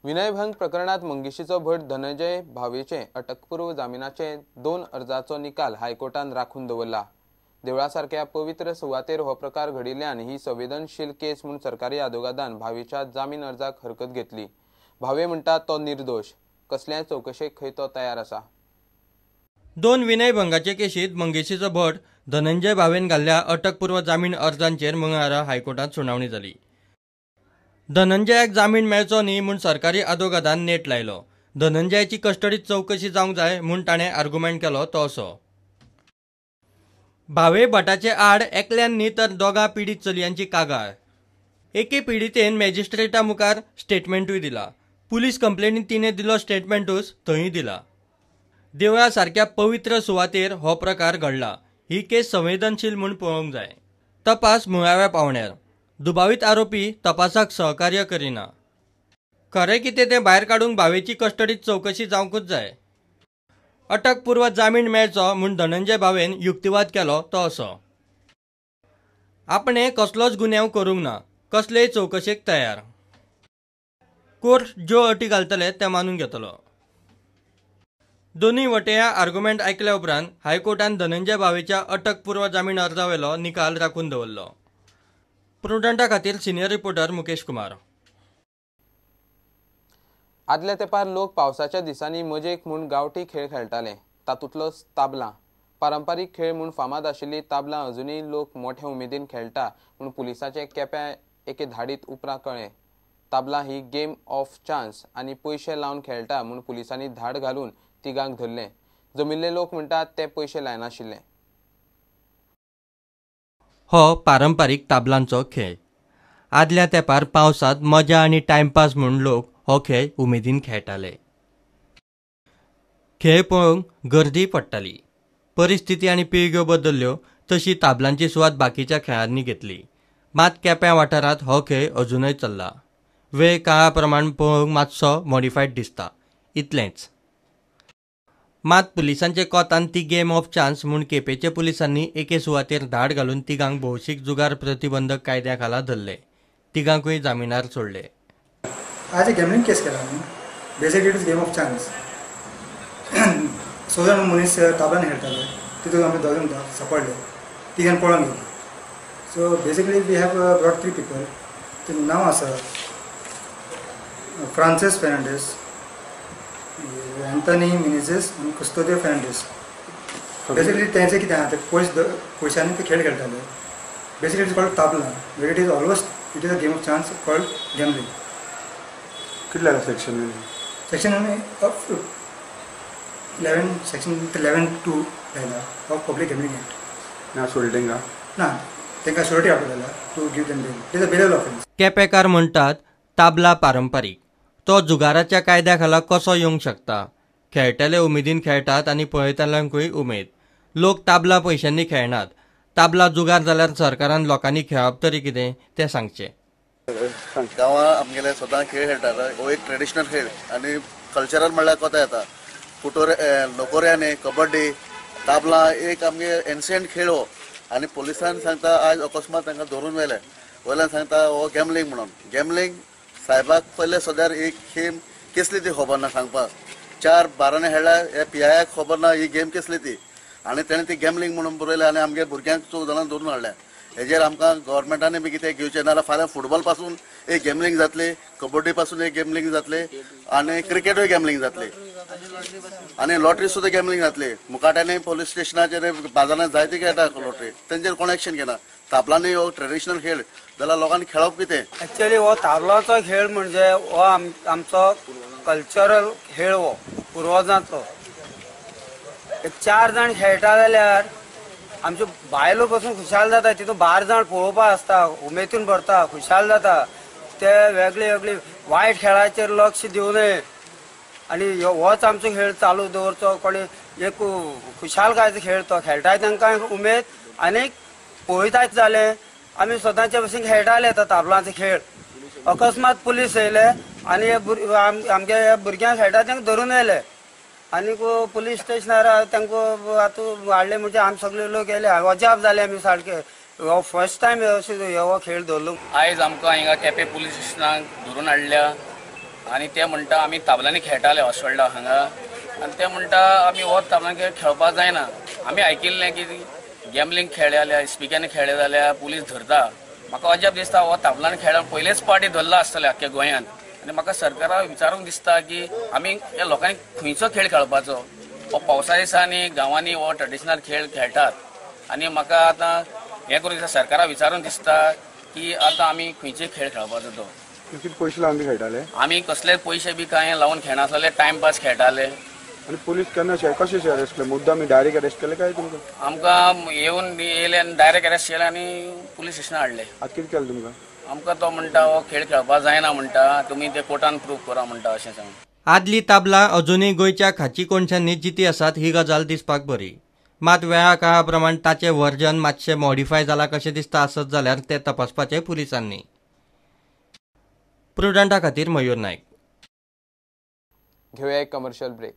विनयभंग प्रकरणात मंगेशीचो भट धनंजय भावेचे अटकपूर्व जामिनाचे 2 अर्जाचो निकाल हायकोर्टान राखून दवरला. देवळा सारक्या पवित्र सुवातेर हो प्रकार घडिल्ल्यान ही संवेदनशील केस म्हूण सरकारी आदोगादान भावेच्या जामीन अर्जाक हरकत घेतली. भावे म्हणटा तो निर्दोष, कसल्याय चवकशेक खंय तो तयार आसा. 2 विनयभंगाचे केशीत मंगेशीचो भट धनंजय भावेन घाल्ल्या अटकपूर्व जामीन अर्जांचेर मंगळारा हायकोर्टात सुनावणी जाली. धनंजयाक जामीन मेळचो न्ही म्हूण सरकारी आदोगादान नेट लायलो. धनंजयाची कस्टडीत चवकशी जावंक जाय म्हूण ताणें आर्गुमेंट केलो तो असो. भावे भटाचे आड एकल्यान न्ही तर 2 पिडीत चलयांची कागाळ. एके पिडितेन मॅजिस्ट्रेटा मुखार स्टेटमेंटूय दिला. पुलीस कंप्लेनीन तिणें दिलो स्टेटमेंटूच थंय दिला. देवळा सारक्या पवित्र सुवातेर हो प्रकार घडला, ही केस संवेदनशील म्हूण पळोवंक जाय. तपास मुळाव्या पावंड्यार. दुबावीत आरोपी तपासाक सहकार्य करिना. खरें कितें तें भायर काडूंक भावेची कस्टडीत चवकशी जावंकूच जाय. अटकपूर्व जामीन मेळचो म्हूण धनंजय भावेन युक्तिवाद केलो तो असो. आपणे कसलोच गुन्यांव करूंक ना, कसलेय चवकशेक तयार. कोर्ट ज्यो अटी घालतले ते मानून घेतलो. दोनूय वटेया आर्गुमेंट आयकल्या उपरांत हायकोर्टान धनंजय भावेच्या अटकपूर्व जामीन अर्जावेलो निकाल राखून दवरलो. प्रुडंटा खातीर सिनियर रिपोर्टर मुकेश कुमार. आदल्या तेंपार लोक पावसाच्या दिसांनी मजेक म्हूण गांवठी खेळ खेळटाले. तातूंतलोच ताबलां. पारंपारीक खेळ म्हूण फामाद आशिल्ली ताबलां अजुनूय लोक मोठ्या उमेदीन खेळटा म्हूण पुलिसाचे केप्यां एके धाडीत उपरांत कळ्ळें. ताबलां ही गेम ऑफ चान्स आनी पयशे लावन खेळटा म्हूण पुलिसांनी धाड घालून तिगांक धरलें. जमिल्ले लोक म्हणटात ते पयशे लायनाशिल्ले. हो पारंपारीक ताबलांचो खेळ. आदल्या तेंपार पावसांत मजा आनी टायमपास म्हूण लोक हो खेळ उमेदीन खेळटाले. खेळ पळोवंक गर्दी पडटाली. परिस्थिती आनी पिळग्यो बदल्ल्यो तशी ताबलांची सुवात बाकीच्या खेळांनी घेतली. मात केप्यां वाठारांत हो खेळ अजुनय चल्ला. वेळ काळा प्रमाण पळोवंक मातसो मॉडिफायड दिसता इतलेंच. मात पुलिसांचे कोतान ती गेम ऑफ चान्स म्हूण केपेंच्या पुलिसांनी एके सुवातेर धाड घालून तिगांक भौशीक जुगार प्रतिबंधक कायद्या खाला धरले. तिगांकूय जामिनार सोडले. आज गॅमलिंग केस केला न्ही, basically it is game of chance. 6 जाण मनीस ताबलान खेळटाले, तितून आमी 2 जाण सापडले, 3 जाण पळोवन गेले. So basically we have brought 3 people. ते नांव आसा फ्रांसीस फेर्नांडीस, एंथनी मिनेझीस आनी कुस्तोदियो फेर्नांडीस. बेसिकली तेंचें कितें आहा, ते पयशांनी ते खेळ खेळटाले. Basically it is called tabla, but it is almost it is a game of chance called gambling. कितल्या सेक्शन? सेक्शन 11, सेक्शन 11(2) लायला ऑफ पब्लीक गॅमलिंग एक्ट. ना सोडले तांकां? ना, तांकां शुरिटी आपयला to give them bail. It is a bailable offence. Kepekar म्हणटात ताबला पारंपारीक, तो जुगाराच्या कायद्या खाला कसो येवंक शकता? खेळटले उमेदीन खेळटात आनी पळयतल्यांकूय उमेद. लोक ताबला पयशांनी खेळनात. ताबला जुगार जाल्यार सरकारान लोकांनी खेळप तरी कितें तें सांगचें. गांवां आमगेले सदां खेळ खेळटात, हो एक ट्रेडिशनल खेळ आनी कल्चरल म्हणल्यार कोता येता. कुटोरे, लोकोऱ्याने, कबड्डी, ताबलां एक आमगे एन्शियंट खेळ हो. आनी पुलिसान सांगता आज अकस्मात तांकां धरून व्हेले, वयल्यान सांगता हो गॅमलिंग म्हणून. गॅमलिंग साहेबाक पयले सद्यार एक गेम कसली ती खबर ना सांगपाक. 4 बारांनी खेळ्ळा, ह्या पी आयाक खबर ना ही गेम कसली ती, आनी तेणें ती गॅमलिंग म्हणून बरयलें आनी आमगे भुरग्यांक 4 जाणां धरून हाडल्या. हेजेर आमकां गव्हर्मेंटान बी कितें घेवचें, नाजाल्यार फाल्यां फुटबॉल पासून एक गॅमलिंग जातली, कबड्डी पासून एक गॅमलिंग जातली आनी क्रिकेटूय गॅमलिंग जातली आनी लॉटरी सुद्दां गॅमलिंग जातली. मुकाट्यांनी पोलीस स्टेशनाचेर बाजारांत जायती खेळटा लॉटरी, तेंचेर कोण एक्शन घेना. ताबलांनी हो ट्रेडिशनल खेळ जाल्यार लोकांनी खेळप कितें? एक्चुअली हो ताबलाचो खेळ म्हणजे हो आमचो कल्चरल खेळ, हो पुर्वजांचो. एक 4 जाण खेळटा जाल्यार आमच्यो बायलो पासून खुशाल जाता, तितून 12 जाण पळोवपाक आसता, उमेदीन भरता, खुशाल जाता. ते वेगळे वेगळे वायट खेळाचेर लक्ष दिवं नये आनी होच आमचो खेळ चालू दवरचो. कोणी एक खुशालकायेचो खेळ तो खेळटाय तांकां उमेद आनी पळयताच जालें. आमी स्वताचे भशेन खेळटाले तो ताबलांचो खेळ. अकस्मात पुलीस येयले आनी आमगे भुरग्यांक खेळटा तांकां धरून येयले आनी पुलीस स्टेशनार तांकां आतां हाडले. म्हणजे आमी सगळे लोक येयले, अजाप जाले आमी सारके. हो फर्स्ट टायम अशें हो खेळ धरलो. आयज आमकां हिंगा केपें पुलीस स्टेशनाक धरून हाडल्या आनी ते म्हणटा आमी ताबलांनी खेळटाले अस्वडा हांगा आनी ते म्हणटा आमी हो ताबलांनी खेळ खेळपाक जायना. आमी आयकिल्लें की गॅमलींग खेळ्ळे जाल्यार इस्पिकांनी खेळ्ळे जाल्यार पुलीस धरता. म्हाका अजाप दिसता हो ताबलांनी खेळ पयलेच पार्टी धरला आसतले आख्ख्या गोंयांत. आनी म्हाका सरकाराक विचारूंक दिसता की आमी ह्या लोकांनी खंयचो खेळ खेळपाचो. हो पावसा दिसांनी गांवांनी हो ट्रेडिशनल खेळ खेळटात आनी म्हाका आतां हें करून दिसता सरकाराक विचारून दिसता की आतां आमी खंयचे खेळ खेळपाचो तो. कितले पयशे लावन बी खेळटाले? आमी कसले पयशे बी कांय लावन खेळनासले, टायमपास खेळटाले. आनी पुलीस केन्ना कशें अरेस्ट केले? मुद्दाम डायरेक्ट अरेस्ट केले काय तुमकां? आमकां येवन येयले आनी डायरेक्ट अरेस्ट केले आनी पुलीस स्टेशनार हाडले. आतां कितें केलें तुमकां? आमकां तो म्हणटा हो खेळ खेळपाक जायना म्हणटा, तुमी ते कोर्टान प्रूव करा म्हणटा अशें सांग. आदली ताबलां अजुनूय गोंयच्या खाची कोनशांनी जिती आसात ही गजाल दिसपाक बरी. मात वेळा काळा प्रमाण ताचें वर्जन मातशें मॉडिफाय जाला कशें दिसता आसत जाल्यार तें तपासपाचें पुलिसांनी. प्रुडंटा खातीर मयूर नायक. घेवया एक कमर्शियल ब्रेक.